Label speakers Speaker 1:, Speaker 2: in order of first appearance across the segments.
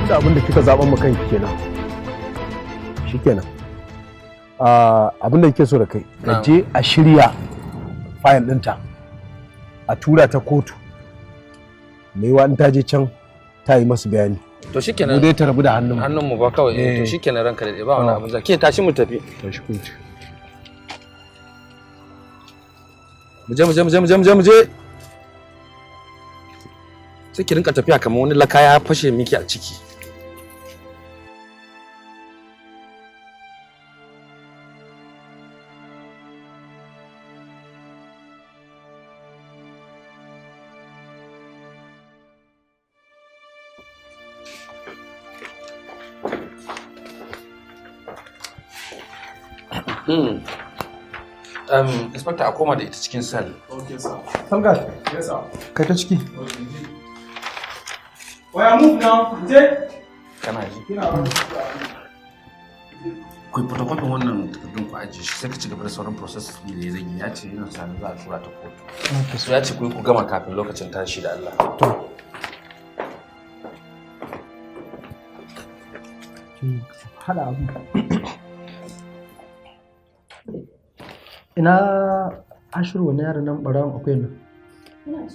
Speaker 1: Tunda abin da kika zaɓan kanki kenan. Shikenan. Abin da kike so da kai, ka je a shirya fayil ɗinta, a tura ta kotu. Mai wa in ta je can ta yi masu bayani.
Speaker 2: To shikenan.
Speaker 1: Mu dai ta rabu da hannun.
Speaker 2: Hannun mu ba kawai. To shikenan ranka da ba wani abin. Ke tashi mu tafi.
Speaker 1: Tashi ku.
Speaker 2: Mu je mu je mu je mu je mu je mu je. Sai ki rinka tafiya kamar wani laka ya fashe miki a ciki. Inspector, a koma da ita cikin sel.
Speaker 3: Okay, sir.
Speaker 4: Salgat.
Speaker 3: Yes, sir.
Speaker 4: Kai ta ciki.
Speaker 3: Oya, move now. Je.
Speaker 2: Kana ji? Ku yi photocopy wannan takardun ku ajiye shi, sai ka ci gaba da sauran process da ya rage. Ya ce yana sani za a tura ta kotu. So ya ce ku yi ku gama kafin lokacin tashi da Allah.
Speaker 4: To. Hada abu. Ina Ashiru, wani yaron nan ɓarawon akuyan nan?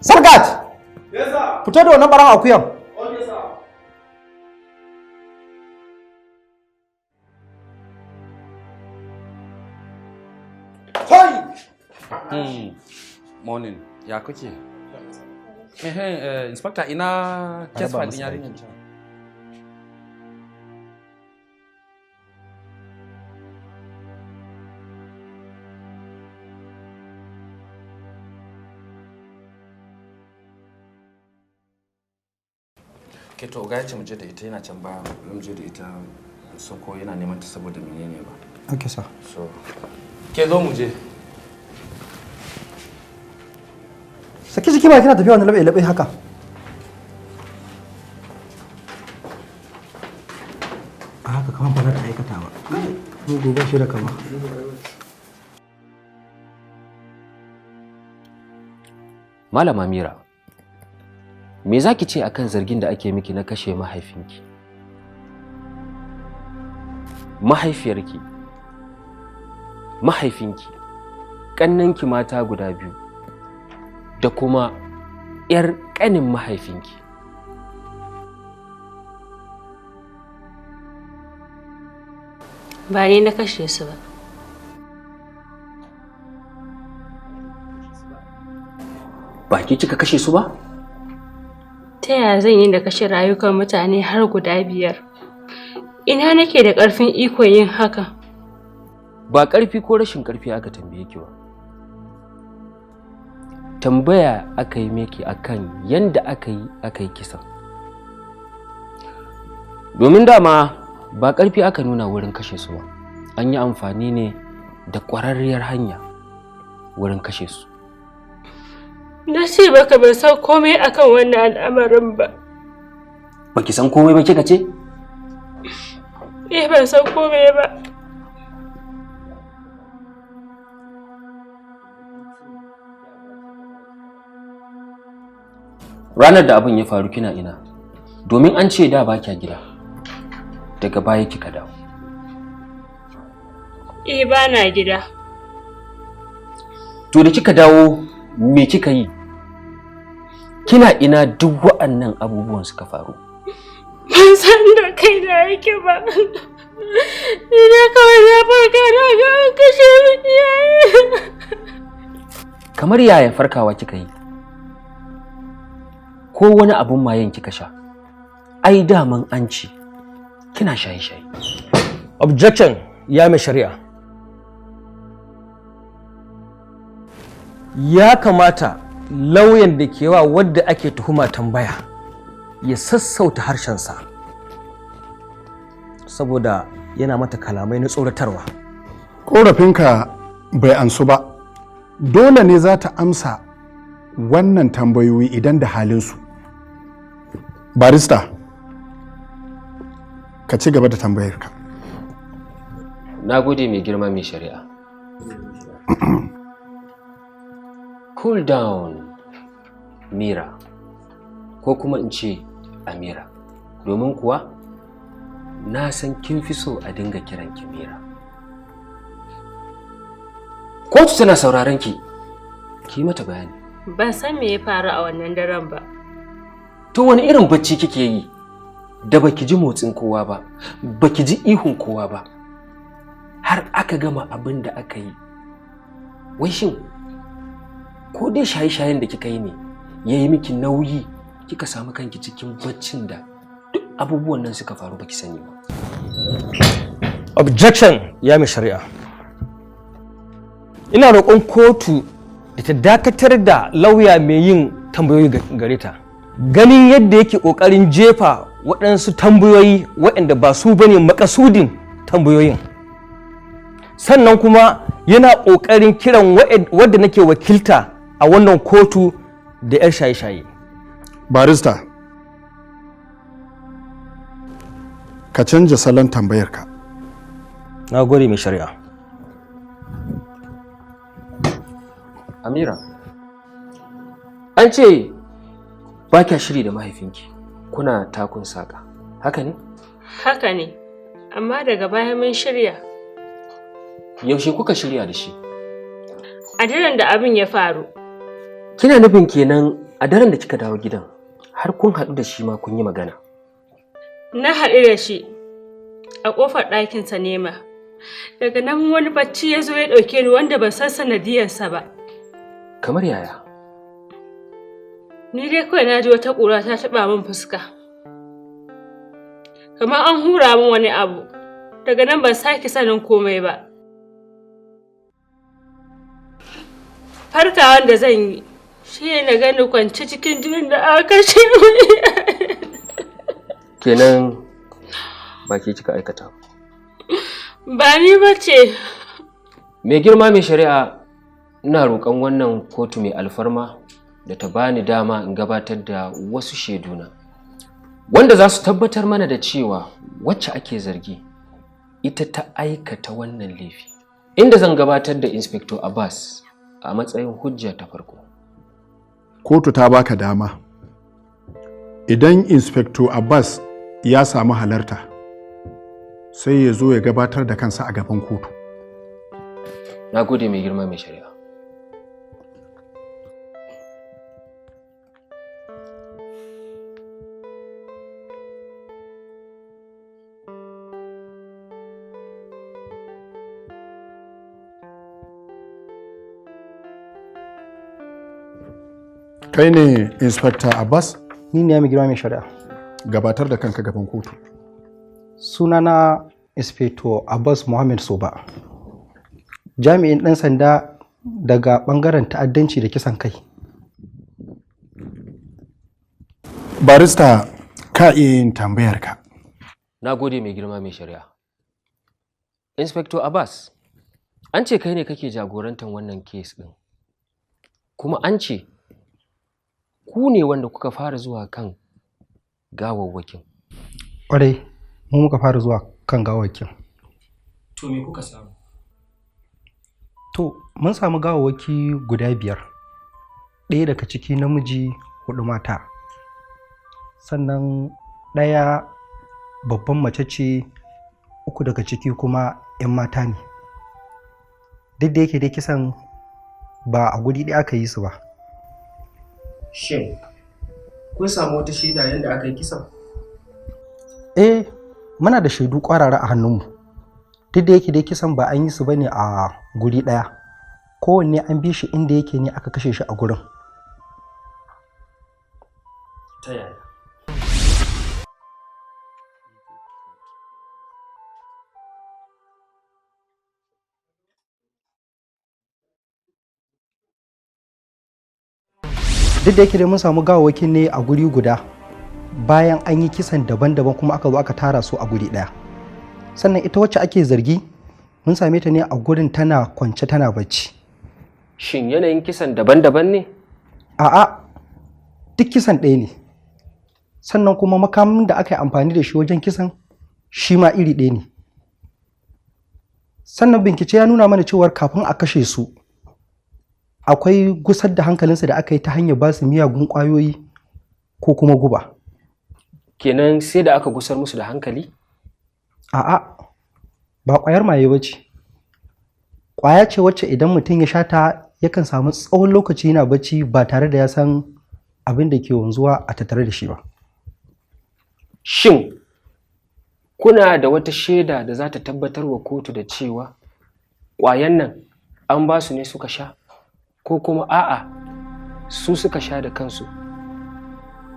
Speaker 4: Sargat!
Speaker 3: Yes, sir.
Speaker 4: Fito da wannan ɓarawon akuyan.
Speaker 3: Okay, sir.
Speaker 2: Hi! Morning. Ya kuke? Inspector, ina case file din yarinyar can. Ke to oga ya ce mu je da ita, yana can baya, mu je da ita sun ko yana neman ta saboda menene ba.
Speaker 4: Okay, sir.
Speaker 2: So ke zo mu je.
Speaker 4: Saki jiki ba kina tafiya wani labe labe haka. A haka kamar ba za ta aikata ba. Mu gobe shi da kama.
Speaker 5: Malama Mira, me za ki ce akan zargin da ake miki na kashe mahaifinki, mahaifiyarki, mahaifinki, ƙannanki mata guda biyu, da kuma 'yar ƙanin mahaifinki?
Speaker 6: Ba ni na kashe su ba.
Speaker 5: Ba ki kika kashe su ba?
Speaker 6: Ta yaya zan yi da kashe rayukan mutane har guda 5? Ina nake da ƙarfin ikon yin haka?
Speaker 5: Ba ƙarfi ko rashin ƙarfi aka tambaye ki ba. Tambaya aka yi miki akan yanda aka yi kisan. Domin dama ba ƙarfi aka nuna wurin kashe su ba. An yi amfani ne da ƙwararriyar hanya wurin kashe su.
Speaker 6: Na ce baka ban san komai akan wannan al'amarin ba.
Speaker 5: Baki san komai ba kika ce?
Speaker 6: Eh, ban san komai ba.
Speaker 5: Ranar da abin ya faru kina ina? Domin an ce da ba kya gida. Daga baya kika dawo.
Speaker 6: Eh, ba na gida.
Speaker 5: To da kika dawo me kika yi? Kina ina duk wa'annan abubuwan suka faru?
Speaker 6: Ban san da kai da yake ba. Ina kawai na farka na ga an kashe min iyaye.
Speaker 5: Kamar yaya farkawa kika yi? Ko wani abun mayen kika sha? Ai daman an ce kina shaye-shaye.
Speaker 7: Objection, ya mai shari'a. Ya kamata lauyan da ke wa wadda ake tuhuma tambaya ya sassauta harshensa saboda yana mata kalamai na tsoratarwa.
Speaker 8: Ƙorafinka bai ansu ba. Dole ne za ta amsa wannan tambayoyi idan da halinsu. Barista, ka ci gaba da tambayarka.
Speaker 5: Na gode mai girma mai shari'a. Cool down, Mira, ko kuma in ce Amira. Domin kuwa na san kin fi so a dinga kiran ki Mira. Kotu tana sauraron ki, ki mata bayani.
Speaker 6: Ban san me ya faru a wannan daren ba.
Speaker 5: To wani irin bacci kike yi da baki ji motsin kowa ba, baki ji ihun kowa ba, har aka gama abin da aka yi. Wai shin ko dai shaye-shayen da kika yi ne ya yi miki nauyi kika samu kanki cikin baccin da duk abubuwan nan suka faru baki sani ba?
Speaker 7: Objection, ya mai shari'a. Ina roƙon kotu da ta dakatar da lauya mai yin tambayoyi gare ta. Ganin yadda yake ƙoƙarin jefa waɗansu tambayoyi waɗanda ba su bane makasudin tambayoyin. Sannan kuma yana ƙoƙarin kiran wadda nake wakilta a wannan kotu da 'yar shaye-shaye.
Speaker 8: Barista, ka canja salon tambayarka.
Speaker 7: Na gode mai shari'a.
Speaker 5: Amira, an ce ba kya shiri da mahaifinki, kuna takun saƙa, haka ne?
Speaker 6: Haka ne, amma daga baya mun shirya.
Speaker 5: Yaushe kuka shirya da shi?
Speaker 6: A daren da abin ya faru.
Speaker 5: Kina nufin kenan a daren da kika dawo gidan har kun haɗu da shi ma kun yi magana?
Speaker 6: Na haɗu da shi a ƙofar ɗakinsa nema. Daga nan wani bacci ya zo ya ɗauke ni wanda ban san sanadiyarsa ba.
Speaker 5: Kamar yaya?
Speaker 6: Ni dai kawai na ji wata ƙura ta taɓa min fuska. Kamar an hura min wani abu. Daga nan ban sake sanin komai ba. Farkawan da zan yi shi ne na gani kwance cikin jinin da aka kashe min.
Speaker 5: Kenan ba ke kika aikata ba?
Speaker 6: Ba ni ba ce.
Speaker 5: Mai girma mai shari'a, ina roƙon wannan kotu mai alfarma da ta bani dama in gabatar da wasu shaiduna wanda za su tabbatar mana da cewa wacce ake zargi ita ta aikata wannan laifi, inda zan gabatar da Inspector Abbas a matsayin hujja ta farko.
Speaker 8: Kotu ta baka dama. Idan Inspector Abbas ya samu halarta, sai ya zo ya gabatar da kansa a gaban kotu.
Speaker 5: Na gode mai girma mai shari'a.
Speaker 8: Kai ne Inspector Abbas?
Speaker 4: Ni ne mai girma mai shari'a.
Speaker 8: Gabatar da kanka gaban kotu.
Speaker 4: Sunana Inspector Abbas Muhammad Soba, jami'in ɗan sanda daga ɓangaren ta'addanci da kisan kai.
Speaker 8: Barista, ka iya yin tambayarka.
Speaker 5: Na gode mai girma mai shari'a. Inspector Abbas, an ce kai ne kake jagorantar wannan kes ɗin. Kuma an ce ku ne wanda kuka fara zuwa kan gawawwakin.
Speaker 4: Ƙwarai, mu muka fara zuwa kan gawawwakin.
Speaker 5: To me kuka samu?
Speaker 4: To, mun samu gawawwaki guda 5. Ɗaya daga ciki namiji, 4 mata. Sannan ɗaya babban mace ce, 3 daga ciki kuma 'yan mata ne. Duk da yake dai kisan ba a guri ɗaya aka yi su ba.
Speaker 5: Shin, kun samu wata shaida yadda aka yi kisan?
Speaker 4: Eh, muna da shaidu ƙwarara a hannunmu. Duk da yake dai kisan ba an yi su bane a guri ɗaya. Kowanne an bi shi inda yake ne aka kashe shi a gurin.
Speaker 5: Ta yaya?
Speaker 4: Duk da yake dai mun samu gawawwakin ne a guri guda bayan an yi kisan daban-daban kuma aka zo aka tara su a guri ɗaya. Sannan ita wacce ake zargi mun same ta ne a gurin tana kwance tana bacci.
Speaker 5: Shin yanayin kisan daban-daban ne?
Speaker 4: A'a, duk kisan ɗaya ne. Sannan kuma makamin da aka yi amfani da shi wajen kisan shi ma iri ɗaya ne. Sannan bincike ya nuna mana cewar kafin a kashe su akwai gusar da hankalinsu da aka yi ta hanyar ba su miyagun ƙwayoyi ko kuma guba.
Speaker 5: Kenan sai da aka gusar musu da hankali?
Speaker 4: A'a, ba ƙwayar maye ba ce. Ƙwaya ce wacce idan mutum ya sha ta yakan samu tsawon lokaci yana bacci ba tare da ya san abin da ke wanzuwa a tattare da shi ba.
Speaker 5: Shin kuna da wata shaida da za ta tabbatar wa kotu da cewa ƙwayan nan an ba su ne suka sha ko kuma a'a su suka sha da kansu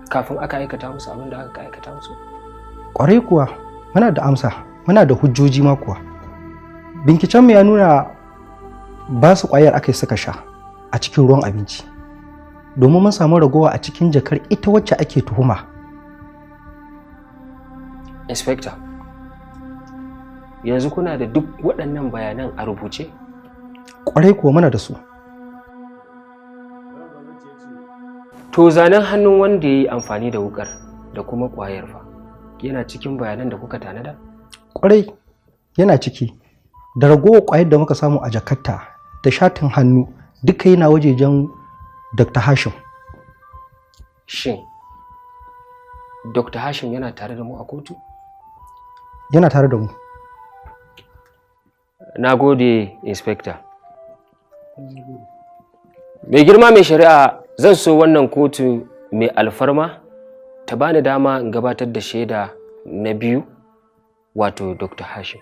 Speaker 5: kafin aka aikata musu abin da aka aikata musu?
Speaker 4: Ƙwarai kuwa muna da amsa, muna da hujjoji ma kuwa. Bincikenmu ya nuna ba su ƙwayar aka yi suka sha a cikin ruwan abinci, domin mun samu ragowa a cikin jakar ita wacce ake tuhuma.
Speaker 5: Inspector, yanzu kuna da duk waɗannan bayanan a rubuce?
Speaker 4: Ƙwarai kuwa muna da su.
Speaker 5: To zanen hannun wanda ya yi amfani da wukar da kuma ƙwayar fa yana cikin bayanan da kuka tanada?
Speaker 4: Ƙwarai yana ciki, da ragowar ƙwayar da muka samu a jakarta da shatin hannu duka yana wajejen Dr. Hashim.
Speaker 5: Shin Dr. Hashim yana tare da mu a kotu?
Speaker 4: Yana tare da mu.
Speaker 5: Na gode, Inspector. Mai girma mai shari'a, zan so wannan kotu mai alfarma ta bani dama in gabatar da shaida na biyu, wato Dr. Hashim.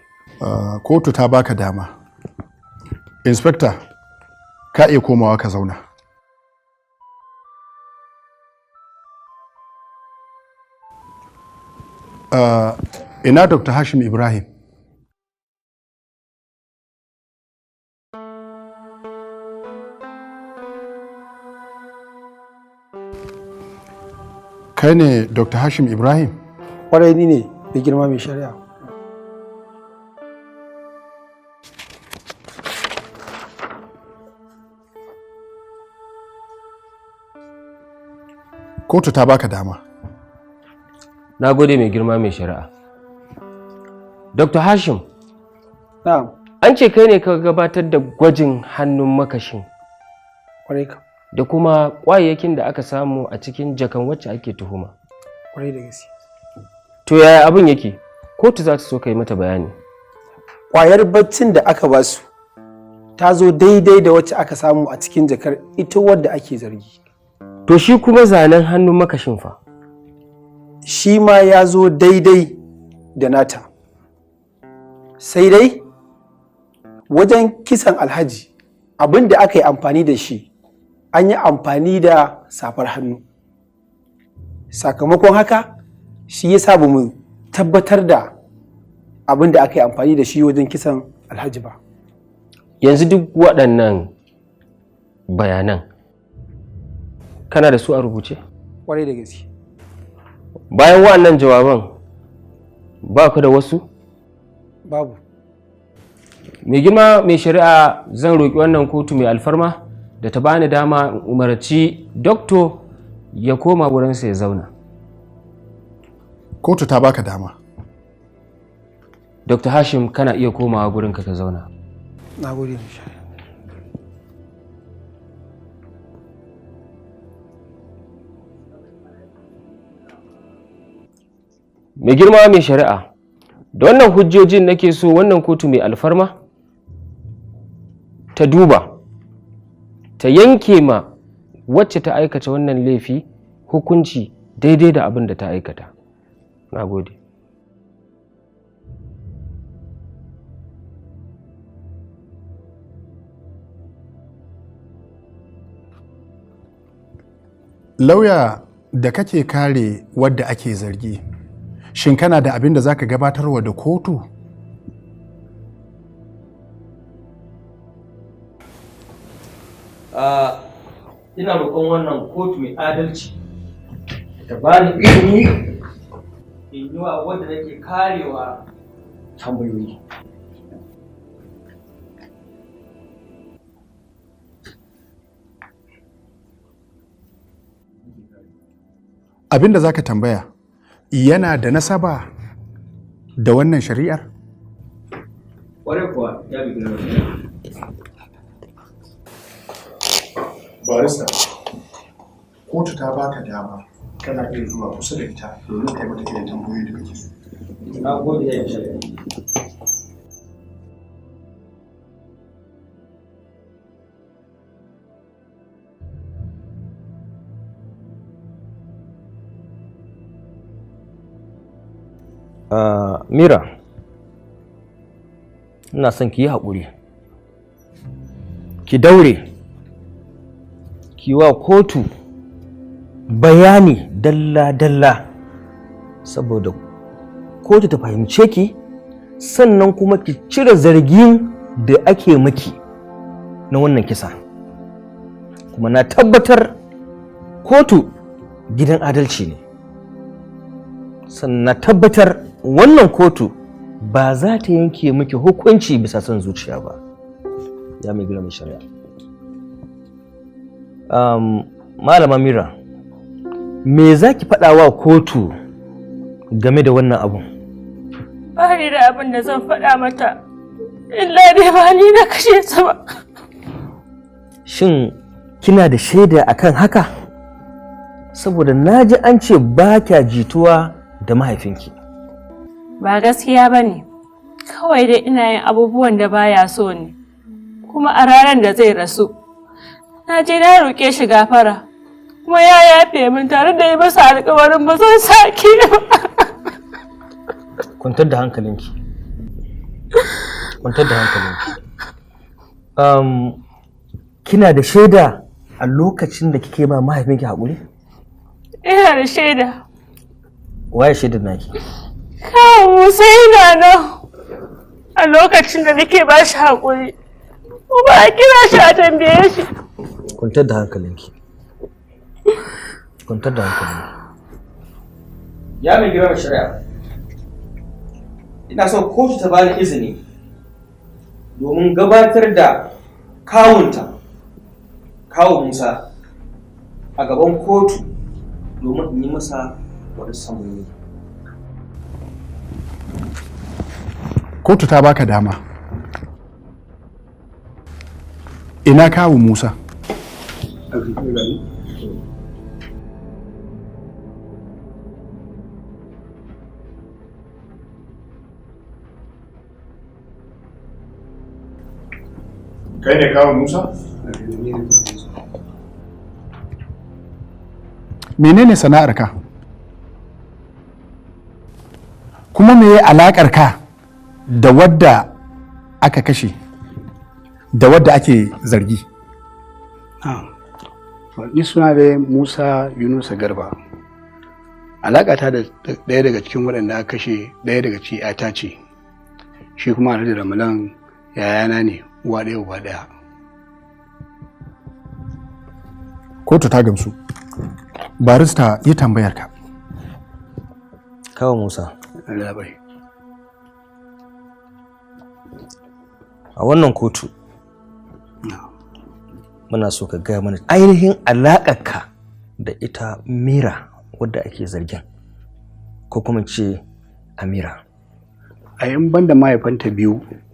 Speaker 8: Kotu ta baka dama. Inspector, ka iya komawa ka zauna. Ina Dr. Hashim Ibrahim? Kai ne Dr. Hashim Ibrahim?
Speaker 9: Kwarai ni ne, mai girma mai shari'a.
Speaker 8: Kotu ta baka dama.
Speaker 5: Na gode mai girma mai shari'a. Dr. Hashim,
Speaker 9: Na'am.
Speaker 5: An ce kai ne ka gabatar da gwajin hannun makashin.
Speaker 9: Kwarai ka.
Speaker 5: Da kuma kwayayyakin da aka samu a cikin jakan wacce ake tuhuma.
Speaker 9: Kwarai da gaske.
Speaker 5: To yaya abin yake? Kotu za ta so ka yi mata bayani.
Speaker 9: Kwayar baccin da aka ba su ta zo daidai da wacce aka samu a cikin jakar ita wadda ake zargi.
Speaker 5: To shi kuma zanen hannun makashin fa?
Speaker 9: Shi ma ya zo daidai da nata. Sai dai wajen kisan Alhaji abin da aka yi amfani da shi an yi amfani da safar hannu. Sakamakon haka shi ya sa ba mu tabbatar da abin da aka yi amfani da shi wajen kisan Alhaji ba.
Speaker 5: Yanzu duk waɗannan bayanan kana da su a rubuce?
Speaker 9: Kwarai da gaske.
Speaker 5: Bayan waɗannan jawaban ba ku da wasu?
Speaker 9: Babu.
Speaker 5: Mai girma mai shari'a, zan roƙi wannan kotu mai alfarma da ta bani dama in umarci dokto ya koma wurinsa ya zauna.
Speaker 8: Kotu ta baka dama.
Speaker 5: Dr. Hashim, kana iya komawa gurinka ka zauna.
Speaker 9: Na gode mai shari'a.
Speaker 5: Mai girma mai shari'a, da wannan hujjojin nake so wannan kotu mai alfarma ta duba ta yanke ma wacce ta aikata wannan laifi hukunci daidai da abin da ta aikata. Na gode.
Speaker 8: Lauya da kake kare wadda ake zargi, shin kana da abin da za ka gabatarwa da kotu?
Speaker 7: Ina roƙon wannan kotu mai adalci ta bani izini in yi wa wadda nake karewa tambayoyi.
Speaker 8: Abin da za ka tambaya yana da nasaba da wannan shari'ar?
Speaker 7: Ƙwarai kuwa ya bi girma.
Speaker 8: Barista, kotu ta baka dama Kana iya zuwa kusa da ita domin kai mata irin tambayoyi da kake so.
Speaker 7: Na gode ya shari'a. Mira, ina son ki yi haƙuri, ki daure, ki wa kotu bayani dalla-dalla saboda kotu ta fahimce ki, sannan kuma ki cire zargin da ake maki na wannan kisa. Kuma na tabbatar kotu gidan adalci ne, sannan na tabbatar wannan kotu ba za ta yanke miki hukunci bisa son zuciya ba. Ya mai girma shari'a. Malama Mira, me za ki faɗa wa kotu game da wannan abun?
Speaker 6: Ba ni da abin da zan faɗa mata, illa dai ba ni na kashe ta ba.
Speaker 7: Shin kina da shaida akan haka? Saboda na ji an ce ba kya jituwa da mahaifinki.
Speaker 6: Ba gaskiya ba ne, kawai dai ina yin abubuwan da baya so ne, kuma a ranar da zai rasu, na je na roƙe shi gafara, kuma ya yafe min tare da yi masa alƙawarin ba zan sake ba.
Speaker 7: Kwantar da hankalinki. Kwantar da hankalinki. Kina da shaida a lokacin da kike ba mahaifinki haƙuri?
Speaker 6: Ina da shaida.
Speaker 7: Waye shaidar naki?
Speaker 6: Kawo Musa yana nan a lokacin da nake ba shi haƙuri, kuma a kira shi a tambaye shi.
Speaker 7: Kwantar da hankalinki. Kwantar da hankalinki.
Speaker 10: Ya mai girma shari'a, ina son kotu ta bani izini domin gabatar da kawunta, kawo Musa, a gaban kotu domin in yi masa wani samuni.
Speaker 8: Kotu ta baka dama. Ina kawu Musa? Kai ne kawu Musa? Menene sana'arka? Kuma meye alakar ka da wadda aka kashe, da wadda ake zargi?
Speaker 11: Ni suna da Musa Yunusa Garba. Alaƙata da ɗaya daga cikin waɗanda aka kashe, ɗaya daga cikin ‘yata ce, shi kuma Alhaji Ramalan yayana ne, uwa ɗaya uba ɗaya.
Speaker 8: Kotu ta gamsu. Barista, yi tambayar ka.
Speaker 7: Kawo Musa.
Speaker 11: Labai.
Speaker 7: A wannan kotu muna so ka gaya mana ainihin alaƙarka da ita Mira wadda ake zargin, ko kuma ce Amira.
Speaker 11: A yan banda mahaifanta biyu